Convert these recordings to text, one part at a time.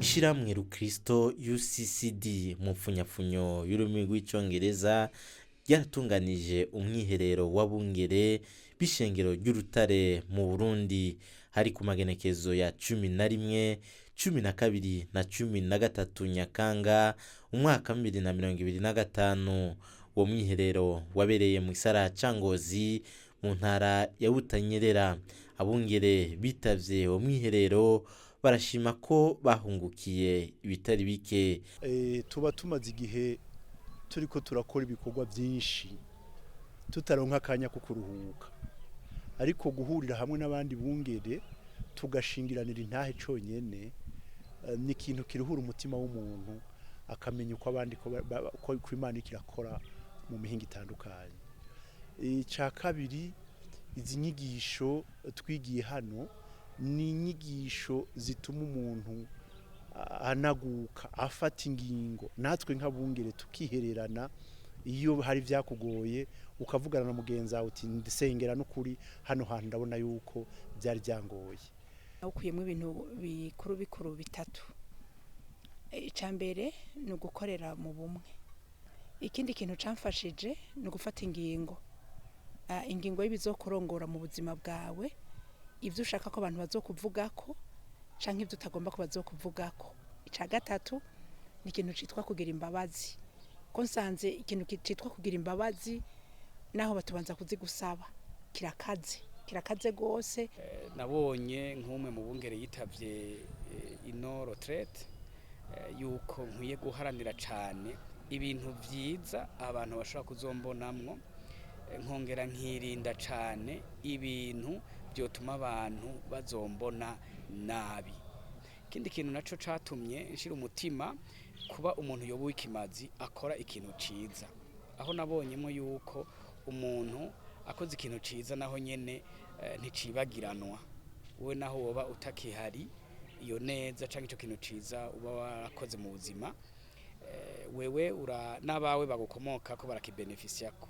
Ishirahamwe Rukristo UCCD mu mpfunyapfunyo y'ururimi rw'icongereza ryaratunganije umwiherero w'abungere b'ishengero ry'Urutare mu Burundi. Hari ku magenekezo ya 11, 12 na 13 Nyakanga umwaka 2025. Uwo mwiherero wabereye mu gisagara ca Ngozi mu ntara ya Butanyerera. Abungere bitavye uwo mwiherero barashima ko bahungukiye ibitari bike. Tuba tumaze igihe turiko turakora ibikorwa vyinshi tutaronka akanya ko kuruhuka, ariko guhurira hamwe n'abandi bungere tugashingiranira intahe conyene ni ikintu kiruhura umutima w'umuntu, akamenya uko abandi ko Imana iriko irakora mu mihingo itandukanye. Ica kabiri, izi nyigisho twigiye hano ni inyigisho zituma umuntu anaguka, afata ingingo. Natwe nk'abungere tukihererana, iyo hari vyakugoye ukavugana na mugenzi wawe uti ndisengera n'ukuri hano hantu ndabona yuko vyari vyangoye. Nawukuyemwo ibintu bikuru bikuru bitatu. Ica mbere ni ugukorera mu bumwe. Ikindi kintu camfashije ni ugufata ingingo, ingingo y'ibizokurongora mu buzima bwawe, ivyo ushaka ko abantu bazokuvugako canke ivyo utagomba ko bazokuvugako. Ica gatatu ni ikintu citwa kugira imbabazi, ko nsanze ikintu citwa kugira imbabazi naho batubanza kuzigusaba kirakaze, kirakaze gose. Nabonye nk'umwe mu bungere yitavye ino retraite yuko nkwiye guharanira cane ibintu vyiza abantu bashobora kuzombonamwo, nkongera nkirinda cane ibintu vyotuma abantu bazombona nabi. Ikindi kintu naco catumye nshira umutima kuba umuntu yoba uw'ikimazi akora ikintu ciza, aho nabonyemwo yuko umuntu akoze ikintu ciza naho nyene nticibagiranwa. Wewe naho woba utakihari, iyo neza canke ico kintu ciza uba warakoze mu buzima, wewe n'abawe bagukomokako barakibenefisiyako,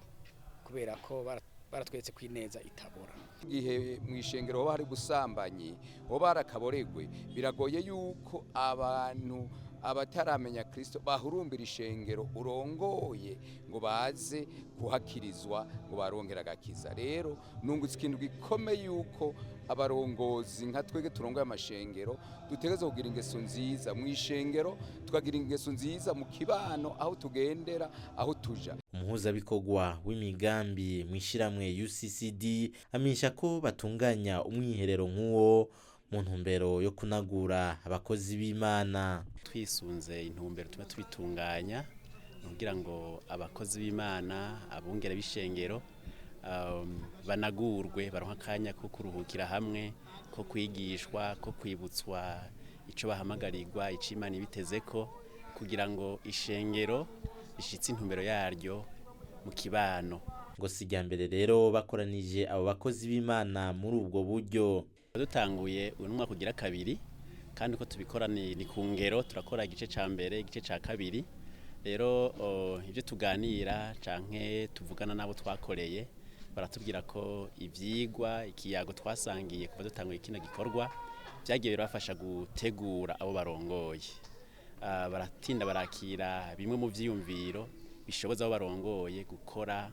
kubera ko baratweretse ko ineza itabora. Igihe mw'ishengero hoba hari ubusambanyi, hoba hari akaboregwe, biragoye yuko abantu abataramenya Kristo bahurumbira ishengero urongoye ngo baze kuhakirizwa ngo barongere agakiza. Rero nungutse ikintu gikomeye yuko abarongozi nka twebwe turongoye amashengero dutegerezwa kugira ingeso nziza mw'ishengero, tukagira ingeso nziza mu kibano, aho tugendera, aho tuja. Umuhuzabikorwa w'imigambi mw'ishirahamwe UCCD amenyesha ko batunganya umwiherero nk'uwo mu ntumbero yo kunagura abakozi b'Imana. Twisunze intumbero tuba tubitunganya kugira ngo abakozi b'Imana, abungere b'ishengero banagurwe, baronke akanya ko kuruhukira hamwe, ko kwigishwa, ko kwibutswa ico bahamagarirwa, ico Imana ibitezeko, kugira ngo ishengero rishitse intumbero yaryo mu kibano. Ngo si irya mbere rero bakoranije abo bakozi b'Imana muri ubwo buryo. Dutanguye uyu mwaka ugira kabiri, kandi uko tubikora ni ku ngero, turakora igice ca mbere, igice ca kabiri. Rero ivyo tuganira canke tuvugana n'abo twakoreye, baratubwira ko ivyigwa, ikiyago twasangiye kuva dutanguye kino gikorwa vyagiye birabafasha gutegura abo barongoye. Baratinda barakira bimwe mu vyiyumviro bishoboza abo barongoye gukora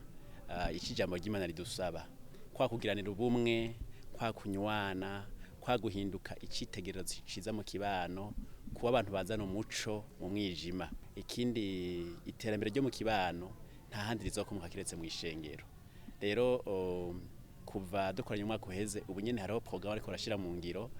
ico ijambo ry'Imana ridusaba, kwa kugiranira ubumwe, kwa kunywana, kwa guhinduka icitegererezo ciza mu kibano, kuba abantu bazana umuco mu mwijima. Ikindi, iterambere ryo mu kibano nta handi rizokomoka kiretse mw'ishengero. Rero kuva dukoranye umwaka uheze, ubu nyene hariho porogaramu bariko barashira mu ngiro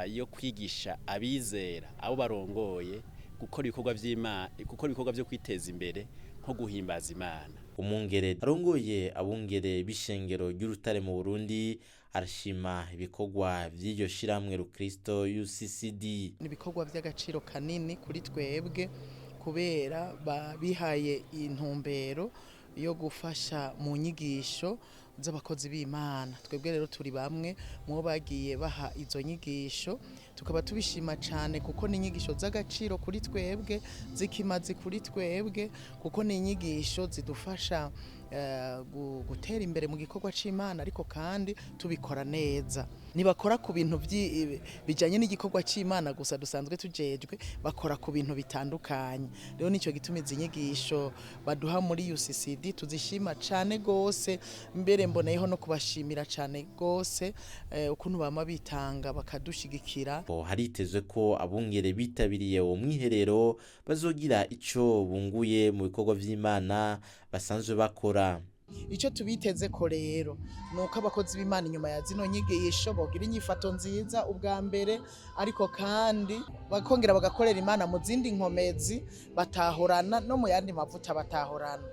yo kwigisha abizera abo barongoye gukora ibikorwa vy'Imana, gukora ibikorwa vyo kwiteza imbere nko guhimbaza Imana. Umwungere arongoye abungere b'ishengero ry'Urutare mu Burundi arashima ibikorwa vy'iryo shirahamwe Rukristo UCCD. Ni ibikorwa vy'agaciro kanini kuri twebwe, kubera bihaye intumbero yo gufasha mu nyigisho z'abakozi b'Imana. Twebwe rero turi bamwe mu bagiye baha izo nyigisho, tukaba tubishima cane kuko ni inyigisho z'agaciro kuri twebwe, z'ikimazi kuri twebwe, kuko ni inyigisho zidufasha gutera imbere mu gikorwa c'Imana, ariko kandi tubikora neza. Ntibakora ku bintu bijanye n'igikorwa c'Imana gusa dusanzwe tujejwe, bakora ku bintu bitandukanye. Rero nico gituma izi nyigisho baduha muri UCCD tuzishima cane gose, mbere mboneyeho no kubashimira cane gose ukuntu bama bitanga bakadushigikira. Haritezwe ko abungere bitabiriye uwo mwiherero bazogira ico bunguye mu bikorwa vy'Imana basanzwe bakora. Icyo tubiteze ko rero ni uko abakozi b'Imana inyuma ya zino nyigisho bogira inyifato nziza ubwa mbere, ariko kandi bakongera bagakorera Imana mu zindi nkomezi batahorana no mu yandi mavuta batahorana.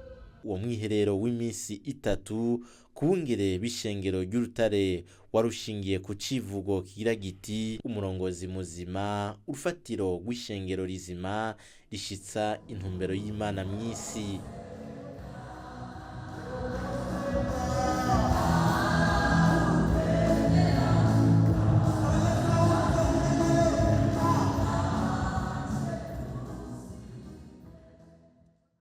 Uwo mwiherero w'iminsi 3 ku bungere b'ishengero ry'Urutare warushingiye ku civugo kigira giti: umurongozi muzima, urufatiro rw'ishengero rizima rishitsa intumbero y'Imana mw'isi.